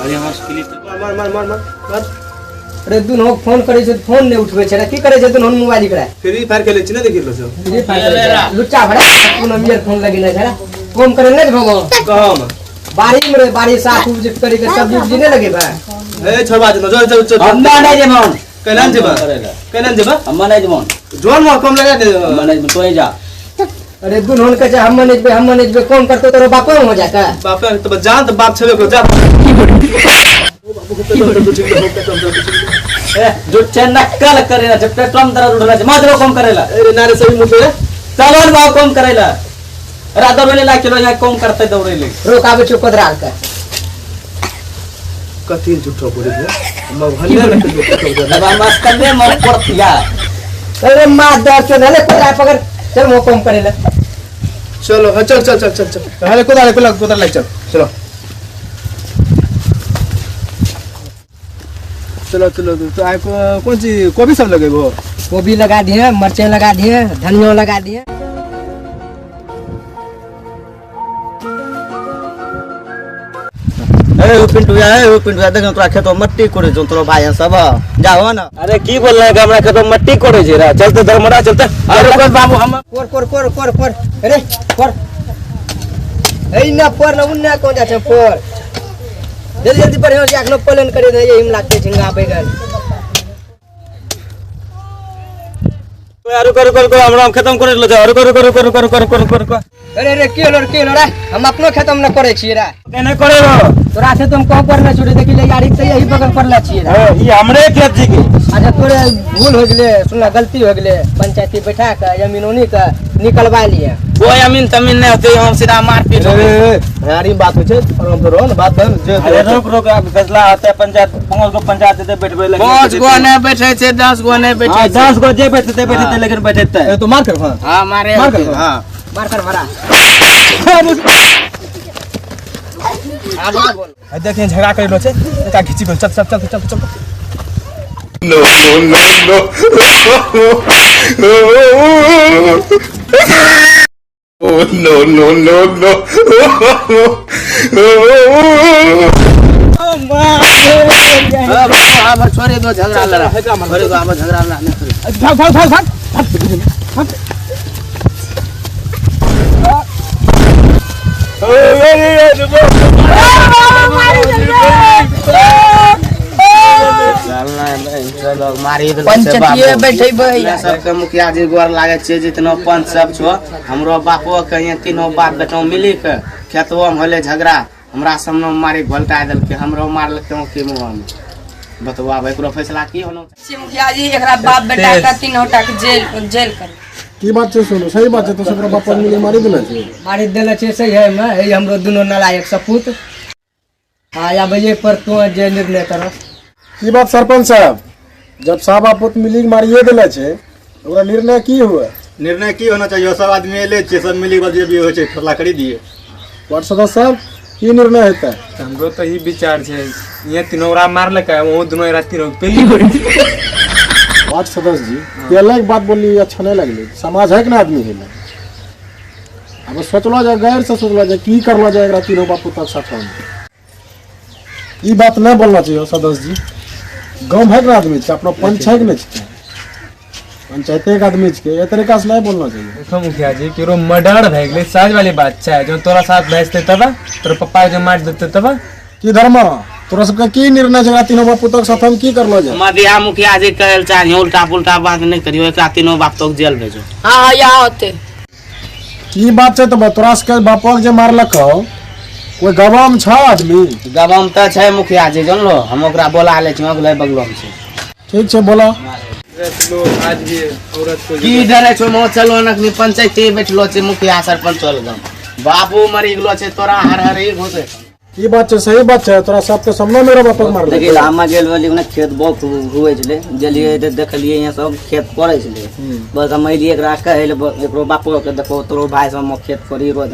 और यहाँ से क्लिप मार मार मार मार मार। अरे दुनू फोन करे छै फोन नहीं उठबै छै रे, की करे छै दुनू मोबाइल एकरा? फ्री फायर खेलै छी ना देखि लो सब। फ्री फायर खेलै छै। लुच्चा भरा कोनो मियर फोन लगेने छै रे। कम करे नहीं भगो। कम। बाड़ी में रे, बाड़ी साफ उफ जे करे के सब्जी उब्जी नहीं लगेबा। ए छोड़बा दे चल चल चल। हम नहीं जेबो। कैलान जेबा? कैलान जेबा? हम नहीं जेबो। जोन में कम लगा दे। हम नहीं जेबो, तोय जा। अरे दुनू के छै हम नहीं जेबे, हम नहीं जेबे, कम करतो तोरो बापो हो जाता। बापे तो जान तो बाप छेबे को जा। ए जो चेन नक्कल करे ना, जब पेट्रोल दर्द उठला छै, माजरो कम करेला। अरे नारे सही मुठे रे। चलन भाव कम करेला। अरे दौड़े ला चलो यहाँ कम करते दौड़े ले। रोक आबे छौ कोदराल के। कथी झूठो बोले रे? हम भले न के झूठो बोले। अब हम अस्कंदे मर पड़तिया। अरे मां दर चो नले कोदरा पकड़ चल मो कम करेला। चलो हां चल चल चल चल चल। हले कोदरा कोदरा कोदरा ले चल। चलो चलो चलो। तो आइ कौन सी गोभी सब लगेबो? गोभी लगा दिए, मरचाई लगा दिए, धनिया लगा दिए। ए ओ पिंटू या, ए ओ पिंटू या, देख तोरा खेतो मट्टी कोड़े छौ तोरो भाई सब जाओ ना। अरे की बोल रहे हमरा खेतो मट्टी कोड़े छै रे, चलते धर्मरा चलते। अरे कोन बाबू हम कोर कोर कोर कोर कोर। अरे कोर ए ना पर ना उन्ना कोन जा छै कोर। जल्दी जल्दी पर हो जाखनो पलन करे दे हिम लागते झिंगा बैगन। अरे कर कर कर हमरा खत्म करे लो। अरे कर कर कर कर कर कर कर। अरे रे की होलो की होलो रे, हम अपनो खत्म न करे छी रे। केने करे रो? तोरा से तुम कहूं पर न छोड़े देखि ले यारी से यही बगल पर ले छी रे। ई हमरे खेत छी के। अच्छा तोरे भूल हो गेले, सुनला गलती हो गेले, पंचायती बैठा के जमीनोनी के निकलवा लिए। कोई अमीन तमीन नहीं होते, हम सीधा मारपीट होते। यारी बात हो छै और हम तो रहो ना बात बन जे। अरे रोक रोक अब फैसला होते पंचायत 5 गो पंचायत दे बैठबे लगे। 5 गो नहीं बैठे छै, 10 गो नहीं बैठे। हां 10 गो जे बैठते बैठते लेकिन बैठते। ए तो मार कर। हां हां मारे मार कर। हां मार कर भरा। आब बोल। आ देखिए झगड़ा कर लो छै, एका खींची गेल। चल चल चल चल चल। No no no no. Oh no no no no. अब छोड़े दो झगड़ा लड़ा, छोड़े दो अब झगड़ा लड़ा नहीं। भाग भाग भाग भाग भाग। पंचायतीये बैठेबै सबके मुखिया जी गोर लागे छै जितना पंच सब छो। हमरो बापो के यहाँ तीनों बाप बेटो मिली के खेतबो में होले झगड़ा, हमरा सामने मारी घोलटा देलकै, हमरो मारलकै की मुँह में। बतबा आब एकरो फैसला की होना चाहिए मुखिया जी? एकरा बाप बेटा का तीनों टा के जेल जेल कर। की बात छै सुनो, सही बात छै। तो सबरा बाप मिली मारी देले छै, मारी देले छै सही है में। हे हमरो दुनो नालायक सपूत। हां या बजे पर तू जे निर्णय कर। की बात सरपंच साहब, जब साहब आप मिली मारिए देले छै ओकरा निर्णय की हुआ? निर्णय की होना चाहिए? सब आदमी एले छै, सब मिली के जे भी होइ छै फैसला करी दिए। वार्ड सदस्य साहब की निर्णय हेतै? हमरो तो ही विचार छै, ये तीनों ओकरा मारलकै, वो दोनों एकरा तीनों पेली। वार्ड सदस्य जी ये अलग बात बोली, अच्छा नहीं लगले। समाज है कि ना आदमी है ना, अब सोचलो जाए गैर से सोचलो जाए की करलो जाए एकरा तीनों बाप पुतक साथ में। ई बात नहीं बोलना चाहिए सदस्य जी। गाँव है कि ना आदमी अपना पंच है कि नहीं, पंचायते के आदमी के ये तरीका से नहीं बोलना चाहिए। देखो मुखिया जी केकरो मर्डर भए गेलै साज वाली बात छै, जो तोरा साथ भेजते तब तोरा पप्पा जो मार देते तब की धर्म तोरा सबके की निर्णय छै? तीनों बाप पुतक साथ हम की करलो जाए? मदिया मुखिया जी कहल चाहिए उल्टा पुल्टा बात नहीं करियो, एकरा तीनों बाप तो जेल भेजो। हां या होते की बात छै? तब तोरा सबके बापक जे मारलक कोई गवाम छ आदमी? गवाम त छै मुखिया जी जानलो, हम ओकरा बोला ले छी, अगले बगलो में छै। ठीक छै बोला। आज भी औरत को की डरे छो? मो चलो नखनी पंचायती बैठलो छै मुखिया सरपंच चल गाम, बाबू मरी गेलो छै तोरा हर हर एक होते। की बात छै? सही बात छै, तोरा सबके सामने मेरा बापक मारल। देखिए हम गेल वाली ने खेत बहुत हुए छले, गेलिए त देखलिए यहाँ सब खेत करे छले। बस हम अइलिए एकरा कहै ले एकरो बापो के देखो तोरो भाई सब हम खेत करी रोज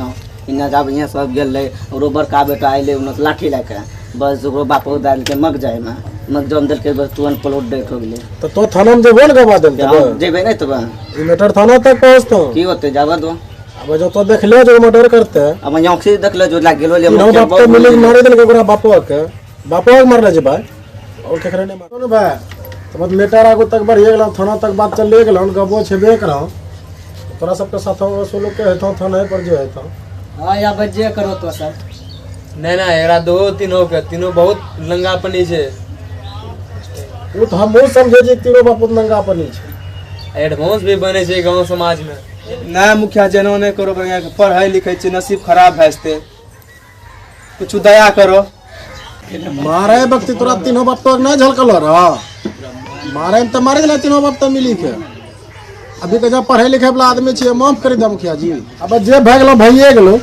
इन्ना जाब यहाँ सब गेल रहे। ओकरो बड़का बेटा अइले उन्ने लाठी लए के बस ओकरो बापो दए देलकै मग जाय में, मग जम देलकै बस तुरंत प्लॉट डेथ हो गेलै। तो तो थाना में जेबो ने गवा देलकै? जेबै नहीं तब ई मैटर थाना तक पहुंचतो की होते? जाबा दो। अब जो तो देख ले जो मर्डर करते अब यहाँ से देख ले जो लाग गेलो ले बाप तो मिली मारे देलकै ओकरा बापो के। बापो के मारले छै भाई और केकरे नहीं मारलो भाई। तो मत मेटर आगू तक बढ़िए गेलौ, थाना तक बात चलिए गेलौ, गबो छेबे करौ। तोरा सबके साथ सोलो के हेतौ थाना पर जे हेतौ। हां या बजे करो तो सब। नहीं ना एकरा दो तीनों के तीनों बहुत लंगापनी छै। उ तो हमहूँ समझे छी तीनों बाप नंगापनी छै। एडवांस भी बने छै गांव समाज में। ना मुखिया जेनो नहीं करो, बढ़िया पढ़ाई लिखाई छै, नसीब खराब भए जेतै, कुछ दया करो। मारे वक्त तोरा तीनों बाप तो नहीं झलकल रह, मारे में तो मारे दिला तीनों बाप तो मिली के। अभी के जब पढ़े लिखे वाला आदमी छियै माफ करी दे मुखिया जी। अब जे भए गेलो भइए गेलो,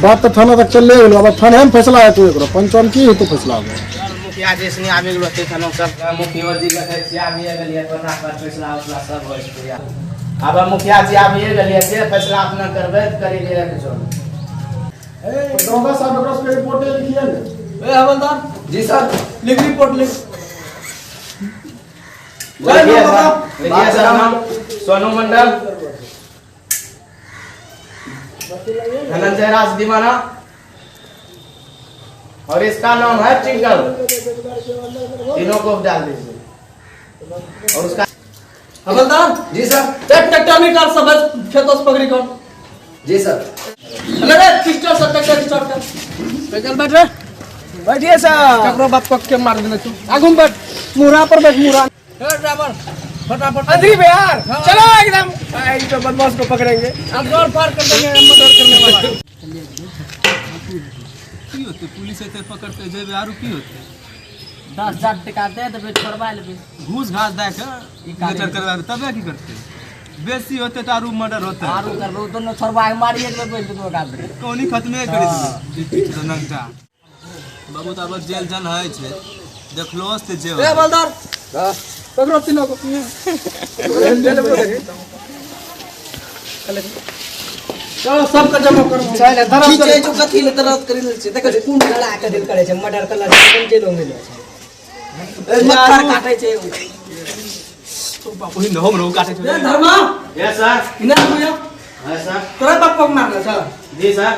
बात तो थाना तक चले गेलो। अब थाना में फैसला हेतौ एकरो, पंचम की हेतौ फैसला। मुखिया जी सनी आबि गेलो ते थाना सब मुखिया जी देखै छियै आबि गेलियै थाना पर फैसला उसला सब होइ छै। अब मुखिया जी आबि गेलियै, जे फैसला अपना करबै करी लियै के चलू। ए दरोगा साहब एकरा से रिपोर्ट लिखिए ने। ए हवलदार जी सर लिख रिपोर्ट लिख। लिखिए सर नाम सोनू मंडल, धनंजय राज दीवाना और इसका नाम है टिंकल, तीनों को डाल दीजिए। और उसका हवलदार जी सर ट्रैक्टर निकाल सब खेतों से पकड़ी कौन। जी सर अरे पिस्टल से ट्रैक्टर स्टार्ट कर। चल बैठ रे, बैठिए सर। ककरो बाप पक के मार देने तू, आगू में बैठ, मुरा पर बैठ, मुरा। ए ड्राइवर फटाफट अंधरी बिहार चलो एकदम। आई तो बदमाश को पकड़ेंगे, अब दौड़ पार कर देंगे मर्डर करने वाला। की होते पुलिस एते पकड़ते जेबे आरू की होते? 10,000 टका दे देबे छोड़वा लेबे, घूस घास दे के मर्डर करवा तबे की करते? बेसी होते त आरू मर्डर होते, आरू करबो दोनों छोड़वा के मारिए देबे दोनों का कोनी खत्मे करि देबे नंगा बाबू। त अब जेल जन है छै देखलो से जे। ए हवलदार पकड़ो तीनों को। चलो सबका जमा करो। चल धरम खींचे जो कथी ले दर्द करि लेल छै, देखै छै कोन गला के दिल करे छै मर्डर करला छै, जेल मिले छै, मच्छर काटे छै। तो बापू ही हम रो काटे छै। ए धर्मा यस सर इना भैया। हां सर तोरा बाप को मारले छ। जी सर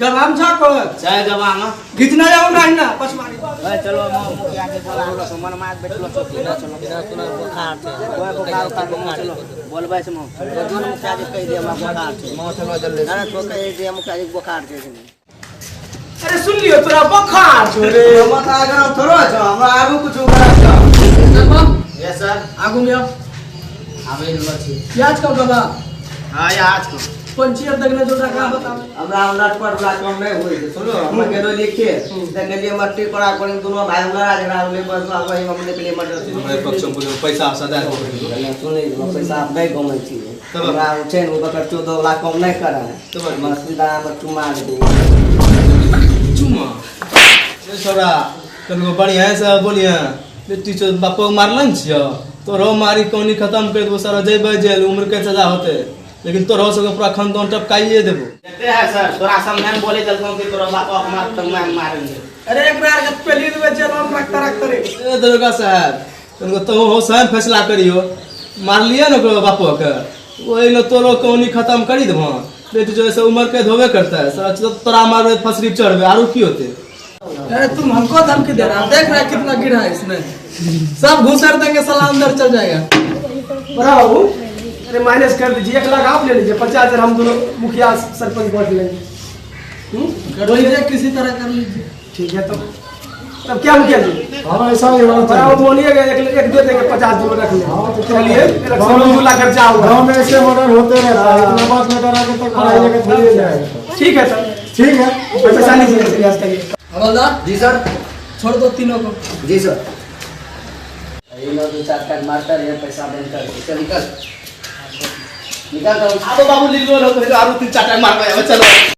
गवाम छ को चाय गवाम घिचना जाओ ना ना पछ मारी। ए चलो मुखिया के बोला मन मार बैठलो चलो चलो सुना बुखार छै, कोई बुखार उखार चलो बोलबै छै मो जोन मुखिया जी कहि दे हमरा बुखार छै मां चलो जल्दी ना तो कहि दे मुखिया जी बुखार छै। अरे सुन लियो तोरा बुखार छौ रे, माथा गरम थोड़ो छौ हमरा, आगू कुछ गरम छौ। यस सर आगू में आबै रहल छी। प्याज कब बाबा? हां आज को पंची अब देखने जो का बतावे हमरा लटपट वाला काम नहीं होई छै। सुनो हम गेलो लिखे देखलिए मट्टी पड़ा कर दोनों भाई लड़ा झगड़ा होले, बस वही हम निकले मर्डर। हमरे पक्ष में बोलो पैसा सदा सुनै पैसा नहीं कमै छी हमरा छै ने ओकर 14 वाला काम नहीं करे तब सीधा हमर चुमा दे चुमा। ए छोरा कनको बढ़िया से बोलिया बेटी चो बापो मारलन छियो तोरो मारी कोनी खत्म कर देबो सारा जेबे जेल उम्र के सजा होते, लेकिन तोरो सबके पूरा खानदान टपकाइए देबो। देते है सर तोरा सामने में बोले चलतो कि तोरा बाप के मार तो मैं मारेंगे। अरे एक बार के पहली देबे जेल हम रखता रखता रे। ए दरोगा साहब तुमको तो हो स्वयं फैसला करियो, मार लिया न ओकरो बापो के ओही न तोरो कोनी खत्म करी देबो। बेटी जो ऐसे उम्र के धोबे करता है सर तोरा मारबे फसरी चढ़बे आरू की होते। अरे तुम हमको धमकी दे रहा, देख रहा है कितना गिरा है इसमें, सब घुसर देंगे साला अंदर चल जाएगा। बड़ा बाबू अरे माइनस कर दीजिए, 1 लाख आप ले लीजिए, 50,000 हम दोनों मुखिया सरपंच बांट लेंगे। कर लीजिए किसी तरह कर लीजिए। ठीक है तब तब क्या मुखिया जी? हाँ ऐसा ही होना बड़ा बाबू बोलिएगा एक दे देंगे 50 दिन रख लेंगे। चलिए 2 लाख खर्चा हुआ। गाँव में ऐसे मर्डर होते रहता है, इतना बात में डरा के तक पढ़ाई लेके थोड़ी जाएगा। ठीक है सर ठीक है पैसा लीजिए। हवलदार जी सर छोड़ दो तीनों को। जी सर ये लो 2-4 का मास्टर ये पैसा देन कर चल निकल निकल। आबो बाबू लिख लो आरू 3-4 मारबै चलो।